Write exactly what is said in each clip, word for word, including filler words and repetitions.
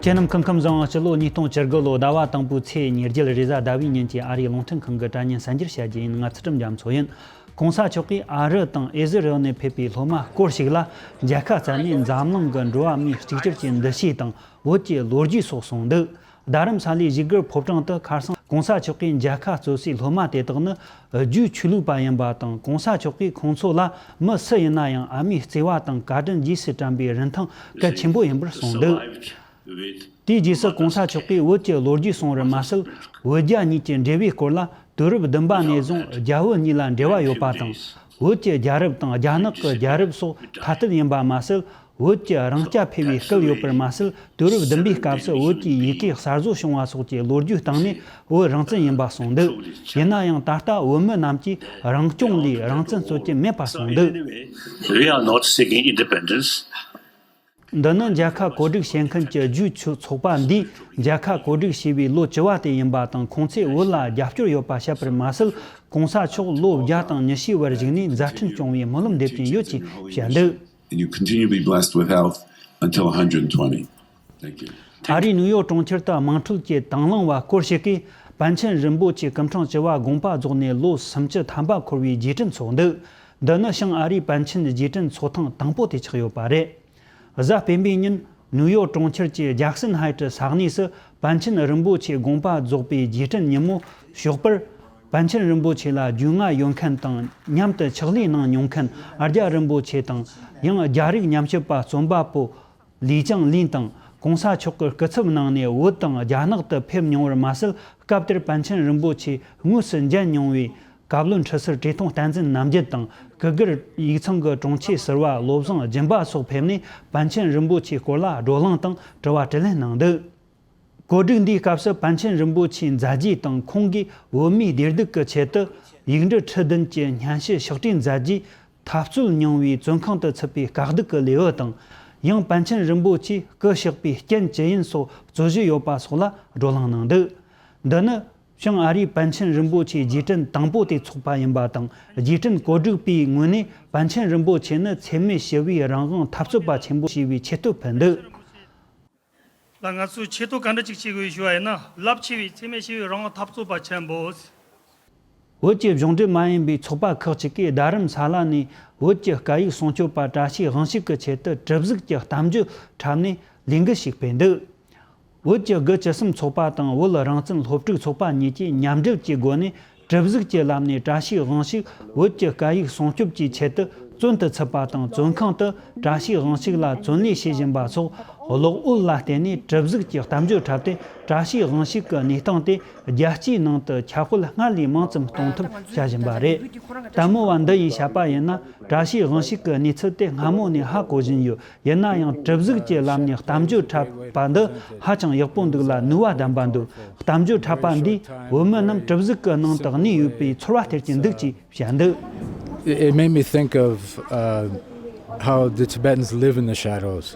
དེ་རྣམས་ཁམས་ཁམས་བཟང་། སྤྱི་ལོ་ཉིས་སྟོང་བཅུ་དགུ་ལོ་ཟླ་བ་དང་པོའི་ཚེས་ཉེར་བརྒྱད་རེས་གཟའ་ཟླ་བའི་ཉིན་གྱི་ཨ་རིའི་རླུང་འཕྲིན་ཁང་གི་དྲ་བརྙན་གསར་འགྱུར་བཤད་རྒྱུ་ཡིན། ང་ཚུལ་ཁྲིམས་རྒྱ་མཚོ་ཡིན། གོང་ས་མཆོག་གིས་ཨ་རི་དང་ཨི་ཟི་རེལ་ནས་ཕེབས་པའི་སློབ་མ་སྐོར་ཞིག་ལ་མཇལ་ཁ་བསྩལ་ནས་འཛམ་གླིང་གི་འགྲོ་བ་མིའི་གཅིག་གྱུར་གྱི་འདུ་ཤེས་དང་བོད་ཀྱི་ལོ་རྒྱུས་སོགས་གསུངས་འདུག་རྡ་རམ་ས་ལའི་བཞུགས་སྒར་ཕོ་བྲང་དུ་ཁ་སང་གོང་ས་མཆོག་གིས་མཇལ་ཁ་སྩོལ་སའི་སློབ་མ་དེ་དག་ནི་རྒྱུས་ཆོས་ལུགས་པ་ཡིན་པ་དང་། གོང་ས་མཆོག་གིས་ཁོང་ཚོ་ལ་མི་སུ་ཡིན་ན་ཡང་ཨ་མའི་བརྩེ་བ་དང་བཀའ་དྲིན་རྗེས་སུ་དྲན་པའི་རིན་ཐང་གལ་ཆེན་པོ་ཡིན་པར་གསུངས་འདུག་དེའི་རྗེས་སུ་གོང་ས་མཆོག་གིས་བོད་ཀྱི་ལོ་རྒྱུས་གསུངས་པར་མ་ཟད། བོད་རྒྱ་གཉིས་ཀྱི་འབྲེལ་བའི་སྐོར་ལ། དུས་རབས་བདུན་པ་ནས་བཟུང་རྒྱ་བོད་གཉིས་ལ་འབྲེལ་བ་ཡོད་པ་དང་། བོད་ཀྱི་རྒྱལ་རབས་དང་རྒྱ་ནག་གི་རྒྱལ་རབས་སོགས་ཐ་དད་ཡིན་པ་མ་ཟད། བོད་ཀྱི་རང་རྐྱ་འཕེར་བའི་སྐུལ་ཡོད་པར་མ་ཟད། དུས་རབས་བདུན་པའི་སྐབས་སུ་བོད་ཀྱི་ཡི་གེ་གསར་བཟོ་བྱུང་བ་སོགས་ཀྱི་ལོ་རྒྱུས་སྟེང་ནས་བོད་རང་བཙན་ཡིན་པ་གསུངས་འདུག་ཡིན་ན་ཡང་ད་ལྟ་བོད་མི་རྣམས་ཀྱིས་རང་སྐྱོང་ལས་རང་བཙན་རྩོད་ཀྱི་མེད་པ་གསུངས་འདུག We are not seeking independence. འདི་ནི་མཇལ་ཁ་གོ་སྒྲིག་བྱེད་མཁན་གྱི་རྒྱུས་ཚོགས་པ་འདིས་མཇལ་ཁ་གོ་སྒྲིག་བྱས་པའི་ལོ་བཅུ་བ་དེ་ཡིན་པ་དང་། ཁོང་ཚོས་བོད་ལ་རྒྱབ་སྐྱོར་ཡོད་པ་བཤད་པར་མ་ཟད། གོང་ས་མཆོག་ལོ་བརྒྱ་དང་ཉི་ཤུའི་བར་བཞུགས་ནས་མཛད་འཕྲིན་སྐྱོང་བའི་སྨོན་ལམ་འདེབས་ཀྱིན་ཡོད་ཅེས་བཤད་འདུག And you continue to be blessed with health until one hundred twenty. Thank you. ཨ་རིའི་ནིའུ་ཡོག་གྲོང་ཁྱེར་དུ་དམངས་ཁྲོད་ཀྱི་དང་བླངས་པ་སྐོར་ཞིག་གིས་པཎ་ཆེན་རིན་པོ་ཆེ་སྐུ་ཕྲེང་བཅུ་བ་དགོངས་པ་རྫོགས་ནས་ལོ་སུམ་ཅུ་ཐམ་པ་འཁོར་བའི་རྗེས་དྲན་འཚོགས་འདུག་འདི་ནི་བྱང་ཨ་རིའི་པཎ་ཆེན་རྗེས་དྲན་འཚོགས་ཐེངས་དང་པོ་དེ་ཆགས་ཡོད་པ་རེད། གཟའ་སྤེན་པའི་ཉིན་ནིའུ་ཡོག་གྲོང་ཁྱེར་གྱི་ཇེག་སན་ཧའེ་ཊི་ས་གནས་སུ་པཎ་ཆེན་རིན་པོ་ཆེ་དགོངས་པ་རྫོགས་པའི་རྗེས་དྲན་ཉིན་མོ་ཞོགས་པར། པཎ་ཆེན་རིན་པོ་ཆེ་ལ་རྒྱུས་མངའ་ཡོད་མཁན་དང་མཉམ་དུ་ཕྱག་ལས་གནང་མྱོང་མཁན་ཨ་རྒྱ་རིན་པོ་ཆེ་དང་། ཡང་རྒྱ་རིགས་ཉམས་ཞིབ་པ་རྩོམ་པ་པོ་ལི་ཅང་ལིན་དང་། གོང་ས་མཆོག་གི་སྐུ་ཚབ་གནང་ནས་བོད་དང་རྒྱ་ནག་ཏུ་ཕེབས་མྱོང་བར་མ་ཟད། སྐབས་དེར་པཎ་ཆེན་རིན་པོ་ཆེ་དངོས་སུ་མཇལ་མྱོང་བའི་བཀའ་བློན་ཁྲི་ཟུར་བཀྲས་མཐོང་བསྟན་འཛིན་རྣམ་རྒྱལ་དང་། སྐུ་སྒེར་ཡིག་ཚང་གི་དྲུང་ཆེ་ཟུར་པ་བློ་བཟང་སྦྱིན་པ་སོགས་ཕེབས་ནས་པཎ་ཆེན་རིན་པོ་ཆེའི་སྐོར་ལ་བགྲོ་གླེང་དང་དྲི་བ་དྲིས་ལན་གནང་འདུག་གོ་སྒྲིག་འདིའི་སྐབས་སུ་པཎ་ཆེན་རིན་པོ་ཆེའི་མཛད་རྗེས་དང་ཁོང་གིས་བོད་མིའི་བདེ་སྡུག་གི་ཆེད་དུ་ཡིག་འབྲུ་ཁྲི་བདུན་གྱི་སྙན་ཞུ་ཕྱག་བྲིས་མཛད་རྗེས་འཐབ་རྩོད་མྱོང་བའི་བཙོན་ཁང་དུ་ཚུད་པའི་དཀའ་སྡུག་གི་ལེའུ་དང་། ཡང་པཎ་ཆེན་རིན་པོ་ཆེའི་སྐུ་གཤེགས་པའི་རྐྱེན་ཅི་ཡིན་སོགས་རྩོད་གཞི་ཡོད་པ་སོགས་ལ་བགྲོ་གླེང་གནང་འདུག་འདི་ནི་བྱང་ཨ་རིའི་པཎ་ཆེན་རིན་པོ་ཆེའི་རྗེས་དྲན་དང་པོ་དེ་འཚོགས་པ་ཡིན་པ་དང་། རྗེས་དྲན་གོ་སྒྲིག་པའི་ངོས་ནས་པཎ་ཆེན་རིན་པོ་ཆེ་ནི་འཚེ་མེད་ཞི་བའི་རང་དབང་འཐབ་རྩོད་པ་ཆེན་པོ་ཞེས་པའི་ཆེ་བསྟོད་ཕུལ་འདུག་ལ་ང་ཚོས་ཆེ་བསྟོད་ག་འདྲ་ཅིག་བྱེད་དགོས་ཞུ་བ་ཡིན་ན། རླབས་ཆེ་བའི་འཚེ་མེད་ཞི་བའི་རང་དབང་འཐབ་རྩོད་པ་ཆེན་པོ། བོད་ཀྱི་གཞུང་འབྲེལ་མ་ཡིན་པའི་ཚོགས་པ་ཁག་ཅིག་གིས་རྡ་རམ་ས་ལ་ནས་བོད་ཀྱི་སྐད་ཡིག་སྲུང་སྐྱོབ་པ་བཀྲ་ཤིས་དབང་ཕྱུག་གི་ཆེད་དུ་གྲུ་གཟིགས་ཀྱི་གཏམ་བརྗོད་འཁྲབ་ནས་ལས་འགུལ་ཞིག་སྤེལ་འདུག་བོད་ཀྱི་དགུ་བཅུ་གསུམ་ཚོགས་པ་དང་བོད་རང་བཙན་སློབ་ཕྲུག་ཚོགས་པ་གཉིས་ཀྱིས་མཉམ་འབྲེལ་གྱི་སྒོ་ནས་གྲུ་གཟིགས་ཀྱི་ལམ་ནས་བཀྲ་ཤིས་དབང་ཕྱུག་བོད་ཀྱི་སྐད་ཡིག་སྲུང་སྐྱོབ་ཀྱི་ཆེད་དུ་བཙོན་དུ་ཚུད་པ་དང་། བཙོན་ཁང་དུ་བཀྲ་ཤིས་དབང་ཕྱུག་ལ་བཙོན་ལས་བྱེད་བཞིན་པ་སོགས་གློག་འོད་ལ་བརྟེན་ནས་གྲུ་གཟིགས་ཀྱི་གཏམ་བརྗོད་འཁྲབ་སྟེ། བཀྲ་ཤིས་དབང་ཕྱུག་གི་གནས་སྟངས་དེ་རྒྱལ་སྤྱིའི་ནང་དུ་ཁྱབ་སྤེལ་སྔར་ལས་མང་ཙམ་གཏོང་ཐབས་བྱ་བཞིན་པ་རེད། ལྟད་མོ་བ་འདི་ཡིས་བཤད་པ་ཡིན་ན། བཀྲ་ཤིས་དབང་ཕྱུག་གི་གནས་ཚུལ་དེ་སྔ་མོ་ནས་ཧ་གོ་བཞིན་ཡོད། ཡིན་ན་ཡང་གྲུ་གཟིགས་ཀྱི་ལམ་ནས་གཏམ་བརྗོད་འཁྲབ་པ་འདི་ཧ་ཅང་ཡག་པོ་འདུག་ལ་ནུས་པ་ལྡན་པ་འདུག་གཏམ་བརྗོད་འཁྲབ་པ་འདིས་བོད་མི་རྣམས་གྲུ་གཟིགས་ཀྱི་ནང་དུ་གནས་ཡོད་པའི་ཚོར་བ་སྟེར་གྱི་འདུག་ཅེས་བཤད་འདུག It it made me think of uh, how the Tibetans live in the shadows.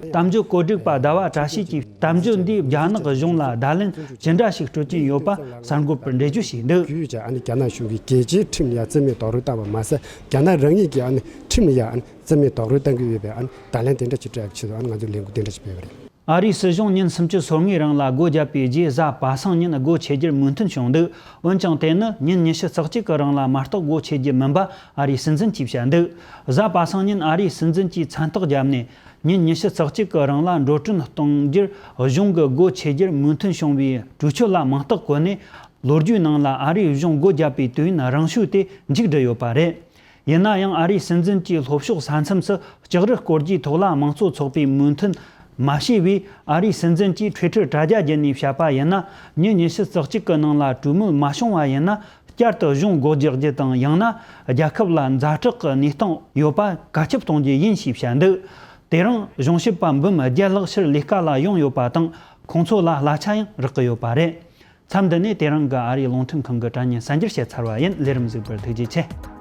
གཏམ་བརྗོད་གོ་སྒྲིག་པ་ཟླ་བ་བཀྲ་ཤིས་ཀྱིས་གཏམ་བརྗོད་འདིས་རྒྱ་ནག་གཞུང་ལ་བརྡ་ལན་ཇི་འདྲ་ཞིག་སྤྲོད་ཀྱིན་ཡོད་པ་གསར་འགོད་པར་འགྲེལ་བརྗོད་བྱས་འདུག་བརྒྱུད་བྱས་ཨ་ནི་རྒྱ་ནག་གཞུང་གིས་རྒྱལ་སྤྱིའི་ཁྲིམས་ལ་རྩིས་མེད་རྡོག་རོལ་བཏང་བ་མ་ཟད། རྒྱ་ནག་རང་ཉིད་ཀྱིས་ཨ་ནི་ཁྲིམས་ལ་ཨ་ནི་རྩིས་མེད་རྡོག་རོལ་བཏང་གི་ཡོད་པའི་ཨ་ནི་བརྡ་ལན་དེ་འདྲ་ཞིག་སྤྲད་ཡག་ཆེད་དུ་ཨ་ནི་ང་ཚོས་ལས་འགུལ་དེ་འདྲ་ཞིག་སྤེལ་བ་རེད། ཨ་རིའི་སྲིད་གཞུང་ཉིན་སུམ་ཅུ་སོ་ལྔའི་རིང་ལ་སྒོ་བརྒྱབ་པའི་རྗེས་གཟའ་པ་སངས་ཉིན་སྒོ་ཕྱེ་རྒྱུར་མོས་མཐུན་བྱུང་འདུག་འོན་ཀྱང་དེ་ནི་ཉིན་ཉི་ཤུ་རྩ་གཅིག་གི་རིང་ལ་མ་གཏོགས་སྒོ་ཕྱེ་རྒྱུ་མིན་པ་ཨ་རིའི་སྲིད་འཛིན་གྱིས་བཤད་འདུག་གཟའ་པ་སངས་ཉིན་ཨ་རིའི་སྲིད་འཛིན་གྱིས་མཚན་རྟགས་བརྒྱབ་ནས། ཉིན་ཉི་ཤུ་རྩ་གཅིག་གི་རིང་ལ་འགྲོ་གྲོན་གཏོང་རྒྱུར་གཞུང་གི་སྒོ་ཕྱེ་རྒྱུར་མོས་མཐུན་བྱུང་བའི་གྲོས་ཆོད་ལ་མིང་རྟགས་བཀོད་ནས། ལོ་རྒྱུས་ནང་ལ་ཨ་རིའི་གཞུང་སྒོ་བརྒྱབ་པའི་དུས་ཡུན་རིང་ཤོས་དེ་མཇུག་བསྒྲིལ་ཡོད་པ་རེད། ཡིན་ན་ཡང་ཨ་རིའི་སྲིད་འཛིན་གྱིས་ལྷོ་ཕྱོགས་ས་མཚམས་སུ་ལྕགས་རི་བསྐོར་རྒྱུའི་ཐོག་ལ་དམངས་གཙོ་ཚོགས་པས་མོས་མཐུན་མ་བྱས་པས། ཨ་རིའི་སྲིད་འཛིན་གྱིས་Twitter་དྲ་རྒྱ་བརྒྱུད་ནས་བཤད་པ་ཡིན་ན། ཉིན་ཉི་ཤུ་རྩ་གཅིག་གི་ནང་ལ་གྲོས་མོལ་མ་བྱུང་བ་ཡིན་ན། བསྐྱར་དུ་གཞུང་སྒོ་རྒྱག་རྒྱུ་དང་། ཡང་ན་རྒྱལ་ཁབ་ལ་ཛ་དྲག་གི་གནས་སྟངས་ཡོད་པ་བཀའ་ཁྱབ་གཏོང་རྒྱུ་ཡིན་ཞེས་བཤད་འདུག་དེ་རིང་གཞུང་ཞབས་པ་འབུམ་བརྒྱད་ལྷག་ཕྱིར་ལས་ཀ་ལ་ཡོང་ཡོད་པ་དང་། ཁོང་ཚོ་ལ་གླ་ཆ་ཡང་རག་གི་ཡོད་པ་རེད། མཚམས་འདི་ནས་དེ་རིང་གི་ཨ་རིའི་རླུང་འཕྲིན་ཁང་གི་དྲ་བརྙན་གསར་འགྱུར་བཤད་ཚར་བ་ཡིན། ལས་རིམ་གཟིགས་པར་ཐུགས་རྗེ་ཆེ།